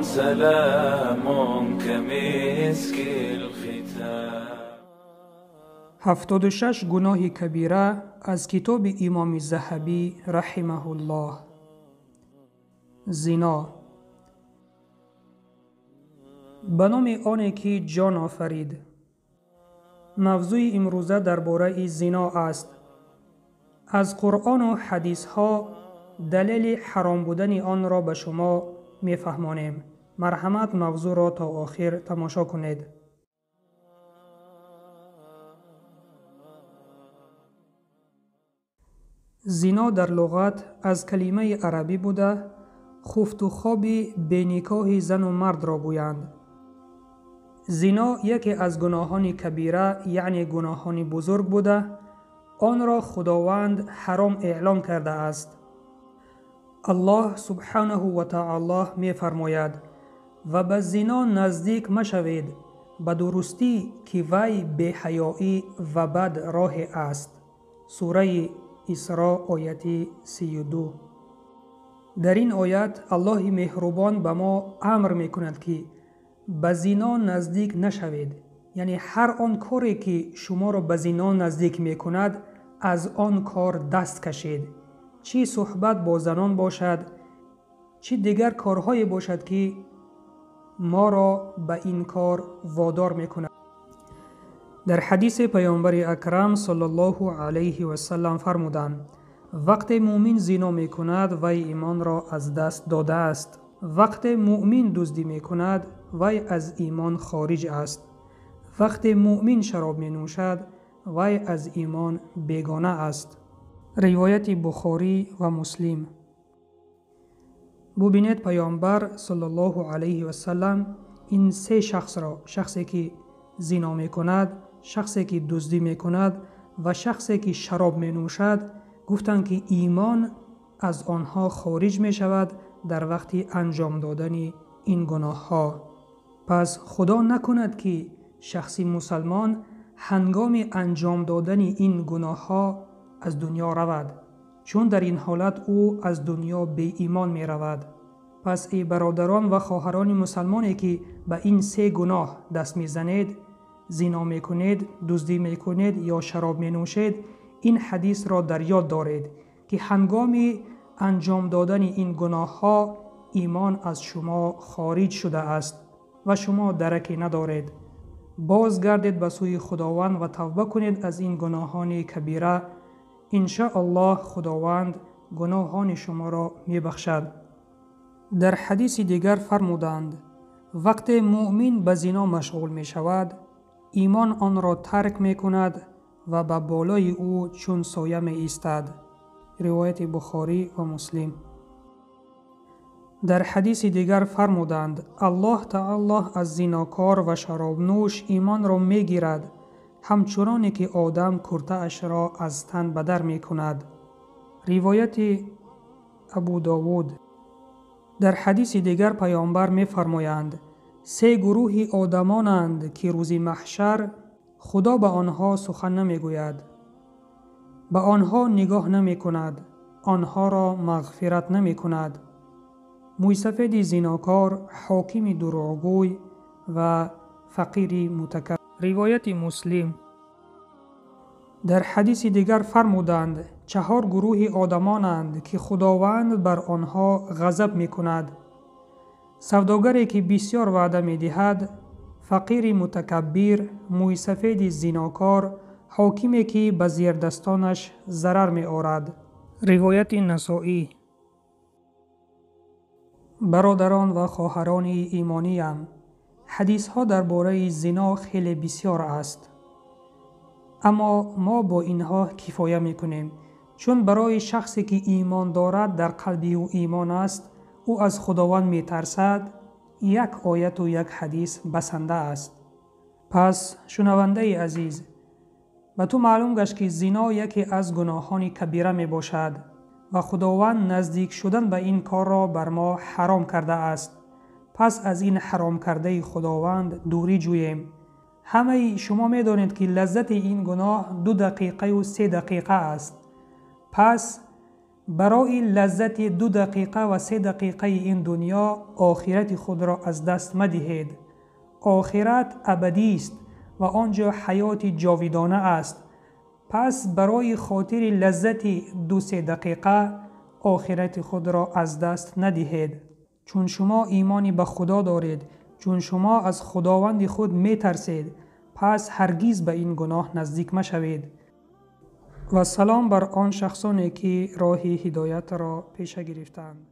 سلام كمسك الختام. 76 гуноҳи кабира аз китоби Имоми Заҳабӣ раҳимаҳуллоҳ. Зино. Ба номи оне ки ҷон офарид. Мавзӯи имрӯза дар бораи зино аст. Аз Қуръону ҳадисҳо далели ҳаром будани онро ба шумо мефаҳмонем. Марҳамат, мавзӯъро то охир тамошо кунед. Зино дар луғат аз калимаи арабӣ буда, хуфту хоби беникоҳи зану мардро гӯянд. Зино яке аз гуноҳони кабира, яъне гуноҳони бузург буда, онро Худованд ҳаром эълон кардааст. Аллоҳ субҳанаҳу ва таоло мефармояд: ва ба зино наздик машавед, ба дурустӣ ки вай беҳаёӣ ва бад роҳе аст. Сураи Исро, ояти 32. Дар ин оят Аллоҳи меҳрубон ба мо амр мекунад, ки ба зино наздик нашавед, яъне ҳар он коре ки шуморо ба зино наздик мекунад, аз он кор даст кашед. Чӣ суҳбат бо занон бошад, чӣ дигар корҳое бошад, ки моро ба ин кор водор мекунад. Дар ҳадиси Паёмбари Акрам саллаллоҳу алайҳи васаллам фармуданд: вақте мӯъмин зино мекунад, вай имонро аз даст додааст. Вақте мӯъмин дуздӣ мекунад, вай аз имон хориҷ аст. Вақте мӯъмин шароб менӯшад, вай аз имон бегона аст. Ривояти Бухорӣ ва Муслим. Бубинед, Паёмбар саллаллоҳу алайҳи васаллам ин се шахсро, шахсе ки зино мекунад, шахсе ки дуздӣ мекунад ва шахсе ки шароб менӯшад, гуфтанд, ки имон аз онҳо хориҷ мешавад дар вақти анҷом додани ин гуноҳҳо. Пас Худо накунад, ки шахси мусалмон ҳангоми анҷом додани ин гуноҳҳо аз дунё равад, чун дар ин ҳолат ӯ аз дунё беимон меравад. Пас эй бародарон ва хоҳарони мусалмоне, ки ба ин се гуноҳ даст мезанед, зино мекунед, дуздӣ мекунед ё шароб менӯшед, ин ҳадисро дар ёд доред, ки ҳангоми анҷом додани ин гуноҳҳо имон аз шумо хориҷ шудааст ва шумо дараке надоред. Бозгардед ба сӯи Худованд ва тавба кунед аз ин гуноҳони кабира. Иншааллоҳ Худованд гуноҳони шуморо мебахшад. Дар ҳадиси дигар фармуданд: вақте мӯъмин ба зино машғул мешавад, имон онро тарк мекунад ва ба болои ӯ чун соя меистад. Ривояти Бухорӣ ва Муслим. Дар ҳадиси дигар фармуданд: Аллоҳ таоло аз зинокор ва шаробнӯш имонро мегирад, ҳамчуноне ки одам куртаашро аз тан ба дар мекунад. Ривояти Абу Довуд. Дар ҳадиси дигар Паёмбар мефармоянд: се гурӯҳи одамонанд, ки рӯзи маҳшар Худо ба онҳо сухан намегӯяд, ба онҳо нигоҳ намекунад, онҳоро мағфират намекунад: мӯйсафеди зинокор, ҳокими дурӯғгӯй ва фақири мутакаббир. Ривояти Муслим. Дар ҳадиси дигар фармуданд: чаҳор гурӯҳи одамонанд, ки Худованд бар онҳо ғазаб мекунад: савдогаре, ки бисёр ваъда медиҳад, фақири мутакаббир, мӯйсафеди зинокор, ҳокиме, ки ба зердастонаш зарар меорад. Ривояти Насоӣ. Бародарон ва хоҳарони имониям, ҳадисҳо дар бораи зино хеле бисёр аст, аммо мо бо инҳо кифоя мекунем, чун барои шахсе ки имон дорад, дар қалби ӯ имон аст, ӯ аз Худованд метарсад, як ояту як ҳадис басанда аст. Пас шунавандаи азиз, ба ту маълум гашт, ки зино яке аз гуноҳони кабира мебошад ва Худованд наздик шудан ба ин корро бар мо ҳаром кардааст. Пас аз ин ҳаром кардаи Худованд дурӣ ҷӯем. Ҳамаи шумо медонед, ки лаззати ин гуноҳ 2 дақиқаю 3 дақиқа аст. Пас Барои лаззати 2 дақиқа ва 3 дақиқаи ин дунё охирати худро аз даст мадиҳед. Охират абадист ва он ҷо ҳаёти ҷовидона аст. Пас барои хотири лаззати 2-3 дақиқа охирати худро аз даст надиҳед. Чун шумо имони ба Худо доред, чун шумо аз Худованди худ метарсед, пас ҳаргиз ба ин гуноҳ наздик машавед. Ва салом бар он шахсоне ки роҳи ҳидоятро пеша гирифтанд.